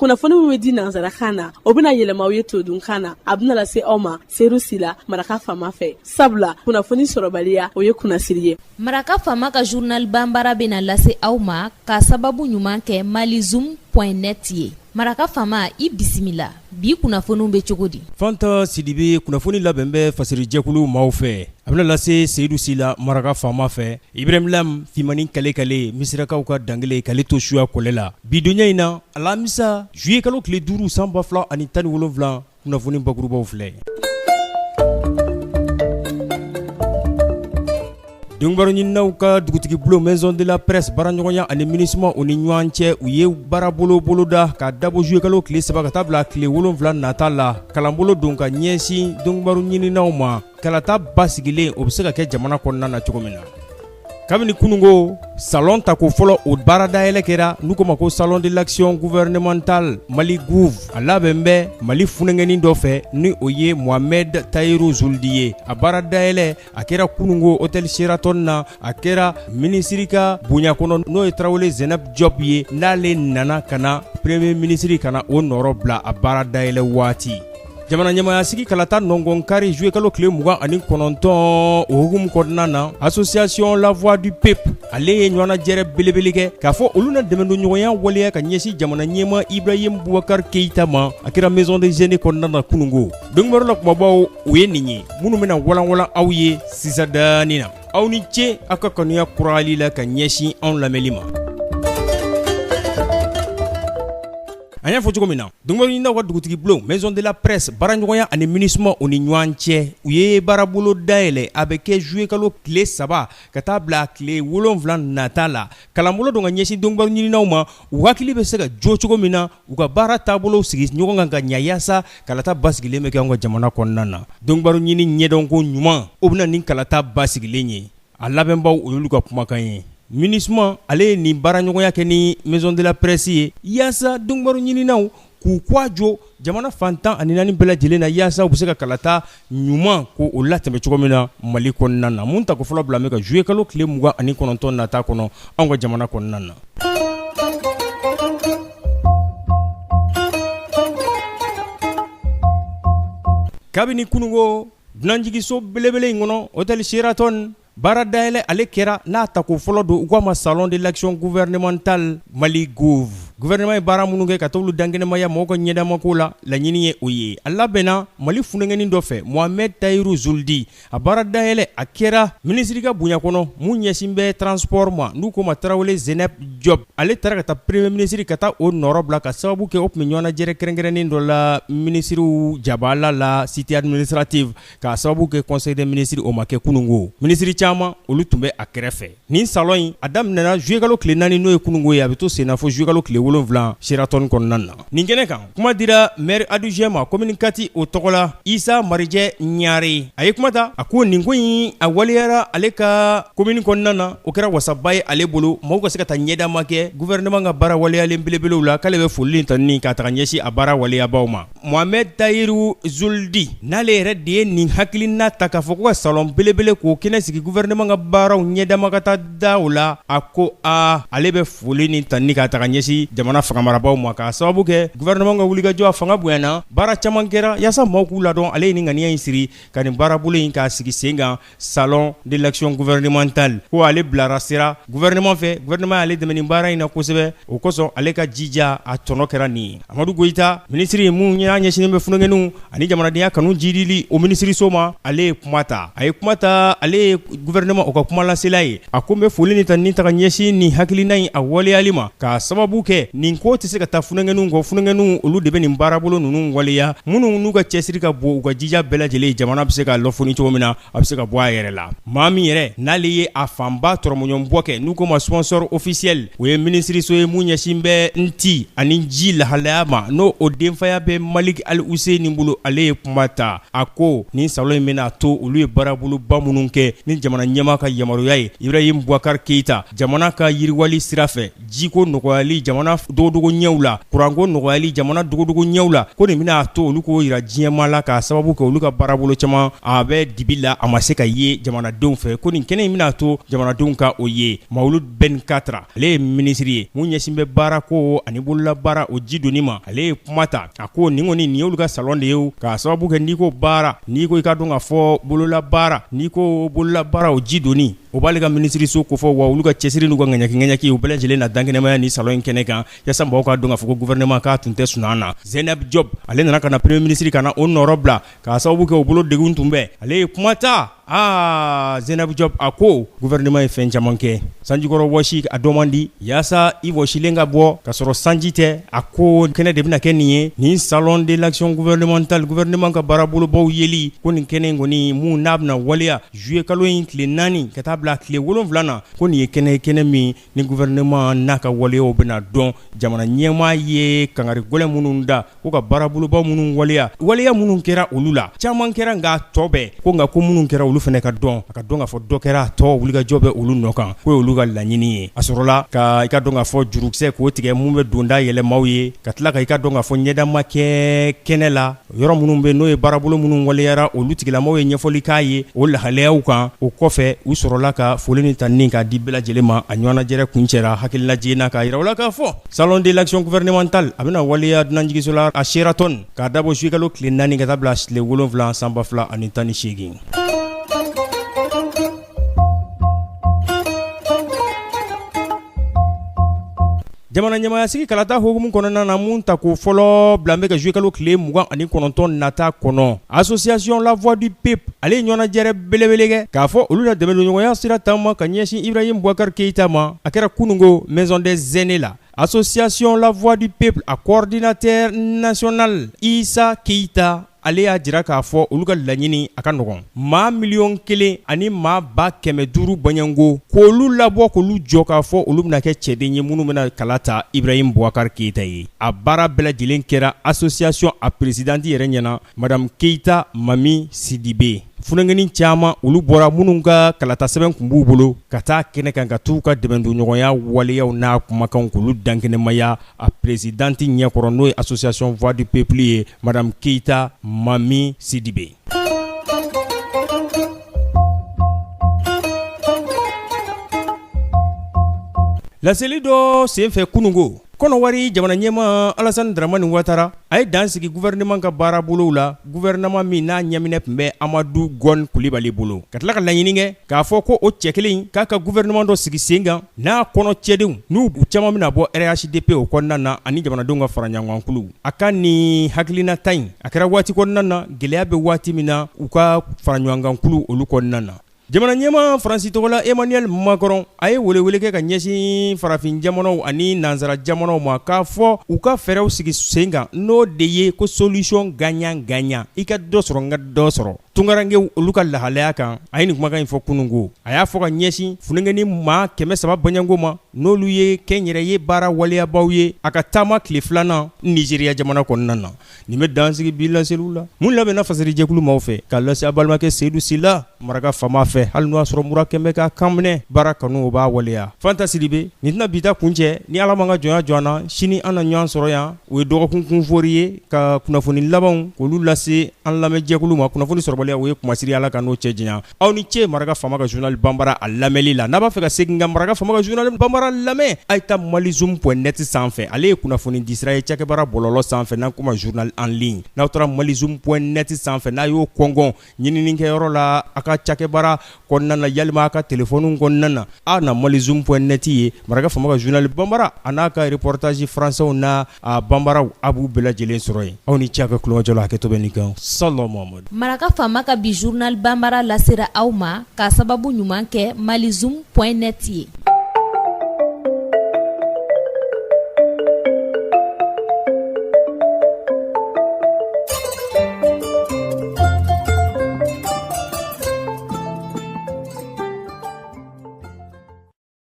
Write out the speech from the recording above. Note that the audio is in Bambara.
Kunnafoni min bɛ di nansarakan na, o bɛna yɛlɛma aw ye todunkan na. A bɛna lase aw ma Seyidu Sila, Maraka Faama fɛ, sabula kunnafoni sɔrɔbaliya, o ye kunnasiri ye. Maraka Faama ka journal banbara bɛna lase aw ma ka sababu ɲuman kɛ malizoom point net ye. Maraka Faama, i bisimila. Bi kunnafoniw bɛ cogo di? Fanta Sidibe, kunnafoni labɛn bɛ fasirijɛkulu maaw fɛ. A bɛna lase Seyidu Sila, Maraka Faama fɛ. Ibrahim Lam Fimani Kale Kale, Misirakaw ka dangele k'ale to suya kɔlɛ la. Bi donya in na, alamisa juillet kalo tile 5 san 2017, kunnafoni bakurubaw filɛ. Donkibaru ɲininaw ka dugutigi bulon maison de la presse baaraɲɔgɔnya ani MINUSMA u ni ɲɔgɔn cɛ, u ye baarabolo boloda ka dabɔ juillet kalo tile 3 ka taa bila tile 7 nata la. Kalanbolo don ka ɲɛsin donkibaru ɲininaw ma, kalata basigilen o bɛ se ka kɛ jamana kɔnɔna na cogo min na. Kabini kununko salon tako fɔlɔ o baaradayɛlɛ kɛra, n'u ko ma ko salon de l'action gouvernementale Mali Gouv, a labɛn bɛ Mali funankɛnin dɔ fɛ, ni o ye Mohamed Tayiru Zuldi ye. A baaradayɛlɛ a kɛra kununko hôtel Sheraton na, a kɛra minisiri ka bonya kɔnɔ, n'o ye Tarawele Zeneb Diop ye, n'ale nana ka na premier ministre ka na o nɔrɔ bila a baaradayɛlɛ waati. Jamana ɲɛmaayasigi kalata nɔngɔn kari juillet kalo tile 29, o hukumu kɔnɔna na, association La Voix du Peuple ale ye ɲɔgɔnnajɛrɛ belebele kɛ k'a fɔ olu na dɛmɛdonɲɔgɔnya waleya ka ɲɛsin jamana ɲɛmaa Ibrahim Boubacar Keïta ma. A kɛra maison des jeunes kɔnɔna na kununko. Donkibaru la kumabaw, o ye nin ye minnu bɛna walanwalan aw ye sisan daani na. Aw ni ce aw ka kanuya kurali la ka ɲɛsin anw lamɛnli ma. An y'a fɔ cogo min na, donkibaru ɲininaw ka dugutigi bulon maison de la presse baaraɲɔgɔnya ani MINUSMA u ni ɲɔgɔn cɛ, u ye baarabolo dayɛlɛ. A bɛ kɛ juillet kalo tile 3 ka taa bila tile 7 nata la. Kalanbolo don ka ɲɛsin donkibaru ɲininaw ma, u hakili bɛ se ka jo cogo min na, u ka baara taabolo sigi ɲɔgɔn kan ka ɲɛ, yaasa kalata basigilen bɛ kɛ anw ka jamana kɔnɔna na. Donkibaru ɲini ɲɛdɔnko ɲuman, o bɛ na ni kalata basigilen ye. A labɛnbaw, o y'olu ka kumakan ye. MINUSMA ale ye nin baaraɲɔgɔnya kɛ ni maison de la presse ye, yaasa donkibaru ɲininaw k'u kɔ jɔ jamana fan 14 bɛɛ lajɛlen na, yaasa u bɛ se ka kalata ɲuman ko o latɛmɛ cogo min na Mali kɔnɔna na. Mun tako fɔlɔ bila bɛ ka juillet kalo tile 29 nata kɔnɔ anw ka jamana kɔnɔna na. Kabini kununko dunanjiginso belebele in kɔnɔ, hôtel Sheraton, baara dayɛlɛ ale kɛra, n'a tako fɔlɔ don, u k'a ma salon de l'action gouvernementale Mali Gouv. Gouvernement ye baara minnu kɛ ka t'olu dankɛnɛmaya mɔgɔw ka ɲɛdamako la, laɲini ye o ye. A labɛnna Mali funankɛnin dɔ fɛ, Mohamed Tayiru Zuldi. A baara dayɛlɛ a kɛra minisiri ka bonya kɔnɔ mun ɲɛsin bɛ transport ma, n'u k'o ma Tarawele Zeneb Diop. Ale taara ka taa premier ministre ka taa o nɔrɔ bila, ka sababu kɛ o tun bɛ ɲɔgɔnnajɛrɛ kɛrɛnkɛrɛnnen dɔ la minisiriw jabala la, cité administrative, k'a sababu kɛ conseil des ministres o ma kɛ kununko. Minisiri caman, olu tun bɛ a kɛrɛfɛ. Nin salon in, a daminɛna juillet kalo tile 4, n'o ye kununko ye, a bɛ to senna fo juillet kalo tile 7 Sheraton kɔnɔna na. Nin kɛnɛ kan, kuma dira maire adjoint ma commune 4 o tɔgɔ la, Isa Marijɛ Ɲare. A ye kuma ta, a ko nin ko in a waleyara ale ka commune kɔnɔna na, o kɛra wasaba ye ale bolo, maaw ka se ka taa ɲɛdama kɛ gouvernement ka baara waleyalen belebelew la. K'ale bɛ foli tanuni k'a taga ɲɛsin a baara waleyabaw ma. Mohamed Tayiru Zuldi, n'ale yɛrɛ de ye nin hakilina ta k'a fɔ ko ka salon belebele k'o kɛnɛ sigi gouvernement ka baaraw ɲɛdama ka taa da o la, a ko aa, ale bɛ foli ni tanuni k'a taga ɲɛsin jamana fanga marabaaw ma, k'a sababu kɛ gouvernement ka wulikajɔ a fanga bonyana, baara caman kɛra yaasa maaw k'u ladɔn. Ale ye nin ŋaniya in siri ka nin baarabolo in k'a sigi sen kan, salon de l'action gouvernementale. Ko ale bilara sera gouvernement fɛ, gouvernement y'ale dɛmɛ nin baara in na kosɛbɛ, o kosɔn ale ka jija a tɔnɔ kɛra nin ye. Amadu Goyita, minisiri mun y'a ɲɛsinnen bɛ funankɛninw ani jamanadenya kanu jidili o minisiriso ma, ale ye kuma ta. A ye kuma ta, ale ye gouvernement o ka kumalasela ye. A ko n bɛ foli ni tanuni ta ka ɲɛsin nin hakilina in a waleyali ma, k'a sababu kɛ nin ko tɛ se ka taa funankɛninw kɔ. Funankɛninw, olu de bɛ nin baarabolo ninnu waleya, minnu n'u ka cɛsiri ka bon, u ka jija bɛɛ lajɛlen, jamana bɛ se ka lɔfoni cogo min na, a bɛ se ka bɔ a yɛrɛ la. Maa min yɛrɛ n'ale ye a fanba tɔrɔmɔɲɔnbɔ kɛ, n'u k'o ma sponsor officiel, o ye minisiriso ye mun ɲɛsin bɛ nti ani ji lahalaya ma, n'o o denfaya bɛ Malik Al Husseini bolo. Ale ye kuma ta, a ko nin salon in bɛna to olu ye baaraboloba minnu kɛ ni jamana ɲɛmaa ka yamaruya ye, Ibrahim Boubacar Keïta, jamana ka yiriwali sira fɛ, jiko nɔgɔyali jamana. jamana dogodogo ɲɛw la, kuranko nɔgɔyali jamana dogodogo ɲɛw la, ko nin bɛna a to olu k'o jira diɲɛmaa la, k'a sababu kɛ olu ka baarabolo caman a bɛ dibi la, a ma se ka ye jamanadenw fɛ, ko nin kɛnɛ in bɛna a to jamanadenw ka o ye. Mawuludu Ben Katra, ale ye minisiri ye mun ɲɛsin bɛ baarako ani bololabaara o ji donni ma, ale ye kuma ta, a ko nin kɔni nin y'olu ka salon de ye, k'a sababu kɛ n'i ko baara, n'i ko i ka dɔn k'a fɔ bololabaara, n'i ko bololabaara o ji donni, o b'ale ka minisiriso kofɔ, wa olu ka cɛsiri n'u ka ŋaɲaki ŋaɲaki u bɛɛ lajɛlen na dankɛnɛmaya ni salon in kɛnɛ kan, yaasa mɔgɔw k'a dɔn k'a fɔ ko gouvernement k'a tun tɛ sunaa na. Zeynab Diop, ale nana ka na premier ministre ka na o nɔrɔ bila, k'a sababu kɛ u bolo degun tun bɛ, ale ye kuma ta. Aa Zeynab Diop a ko gouvernement ye fɛn caman kɛ, sanjikɔrɔ wɔsi a dɔn man di, yaasa i wɔsilen ka bɔ ka sɔrɔ sanji tɛ, a ko kɛnɛ de bɛna kɛ nin ye, nin salon de l'action gouvernementale, gouvernement ka baarabolobaw yeli, ko nin kɛnɛ in kɔni mun n'a bɛna waleya juillet kalo in tile 4 ka taa bila tile 7 na, ko nin ye kɛnɛ ye, kɛnɛ min ni gouvernement n'a ka waleyaw bɛna dɔn. Jamana ɲɛmaa ye kangari gɛlɛn minnu da ko ka baaraboloba minnu waleya, waleya minnu kɛra olu la caman kɛra, nka tɔ bɛɛ ko nka ko minnu kɛra olu fana ka dɔn, a ka dɔn k'a fɔ dɔ kɛra, tɔ wulikajɔ bɛ olu nɔ kan, k'o ye olu ka laɲini ye. A sɔrɔla ka i ka dɔn k'a fɔ jurukisɛ k'o tigɛ mun bɛ donda yɛlɛ maaw ye, ka tila ka i ka dɔn k'a fɔ ɲɛdama kɛ kɛnɛ la, yɔrɔ minnu bɛ n'o ye baarabolo minnu waleyara, olu tigilamɔgɔw ye ɲɛfɔli k'a ye o lahalayaw kan. O kɔfɛ u sɔrɔla ka foli ni tanuni k'a di bɛɛ lajɛlen ma. A ɲɔgɔnnajɛrɛ kuncɛra hakililajigin na k'a jira u la k'a fɔ salon de l'action gouvernementale a bɛna waleya dunanjiginso la a Sheraton k'a dabɔ juillet kalo tile 4 ka taa bila tile 7 san 2018. Jamana ɲɛmaayasigi kalata hukumu kɔnɔna na mun tako fɔlɔ bila bɛ ka juillet kalo tile 29 nata kɔnɔ, association la voix du peuple ale ye ɲɔgɔnnajɛrɛ belebele kɛ k'a fɔ olu na dɛmɛdonɲɔgɔnya sira taama ka ɲɛsin Ibrahim Boubacar Keïta ma. A kɛra kununko maison des aînés la. Association la voix du peuple a coordinateur national Issa Keïta ale y'a jira k'a fɔ olu ka laɲini a ka nɔgɔn, maa 1 100 500 bɔɲɔgɔnko k'olu labɔ k'olu jɔ k'a fɔ olu bɛna kɛ cɛden ye minnu bɛna kala ta Ibrahim Boubacar Keïta ye. A baara bɛɛ lajɛlen kɛra association a présidente yɛrɛ ɲɛna, madame Keïta Mami Sidibe. Funankɛnin caman olu bɔra minnu ka kalata sɛbɛn tun b'u bolo ka taa kɛnɛ kan ka t'u ka dɛmɛdonɲɔgɔnya waleyaw n'a kumakanw k'olu dankɛnɛmaya a présidente ɲɛkɔrɔ, n'o ye association voix du peuple ye, madame Keïta Mami Sidibe. Laseli dɔ senfɛ kununko, Kɔnɔwari jamana ɲɛmaa Alassane Dramane Ouattara a ye dan sigi gouvernement ka baarabolow la, gouvernement min n'a ɲɛminɛ tun bɛ Amadou Gon Coulibaly bolo, ka tila ka laɲini kɛ k'a fɔ ko o cɛ kelen k'a ka gouvernement dɔ sigi sen kan n'a kɔnɔ cɛdenw n'u caman bɛna bɔ RHDP o kɔnɔna na ani jamanadenw ka faraɲɔgɔnkankulu. A ka nin hakilinata in a kɛra waati kɔnɔna na, gɛlɛya bɛ waati min na u ka faraɲɔgɔnkankulu olu kɔnɔna na. Jamana ɲɛmaa Faransi tɔgɔla Emmanuel Macron a ye welewele kɛ ka ɲɛsin farafin jamanaw ani nansara jamanaw ma k'a fɔ u ka fɛɛrɛw sigi sen kan, n'o de ye ko solution gagnant gagnant, i ka dɔ sɔrɔ n ka dɔ sɔrɔ, tunkarankew olu ka lahalaya kan. A ye nin kumakan in fɔ kununko, a y'a fɔ ka ɲɛsin funankɛnin maa 300 bɔɲɔgɔnko ma, n'olu ye kɛnyɛrɛye baara waleyabaw ye a ka taama tile filanan Nizeriya jamana kɔnɔna na. Nin bɛ dan sigi bi laseliw la mun labɛnna fasarijɛkulu maaw fɛ ka lase a balimakɛ Seyidu Sila maraka faama fɛ, hali n'o y'a sɔrɔ mura kɛn bɛ k'a kan minɛ, baara kanu o b'a waleya. Fanta Sidibe nin tɛna bi ta kuncɛ, ni Ala m'an ka jɔnya jɔ an na, sini an na ɲɔgɔn sɔrɔ yan. O ye dɔgɔkun kunfori ye ka kunnafoni labanw k'olu lase an lamɛnjɛkulu ma. Kunnafoni sɔrɔbaliya o ye kumasiri, Ala ka n'o cɛ janya. Aw ni ce maraka faama ka journal banbara a lamɛnli la. N'a b'a fɛ ka segin ka maraka faama ka journal banbara lamɛn, a ye taa malizoom point net sanfɛ. Ale ye kunnafoni disira ye cakɛbaara bɔlɔlɔ sanfɛ n'an k'o ma journal en ligne. N'aw taara malizoom point net sanfɛ, n'a y'o kɔngɔn ɲininikɛyɔrɔ la a ka cakɛbaara kɔnɔna na, yalima a ka telefɔniw kɔnɔna na, a na malizoom point net ye maraka faama ka journal banbara a n'a ka reportage français n'a banbaraw, a b'u bɛɛ lajɛlen sɔrɔ yen. Aw ni ce a ka tulomajɔ la, hakɛto bɛ nin kan. Salamu Mamadu. Maraka faama ka bi journal banbara lasera aw ma k'a sababu ɲuman kɛ malizoom point net ye.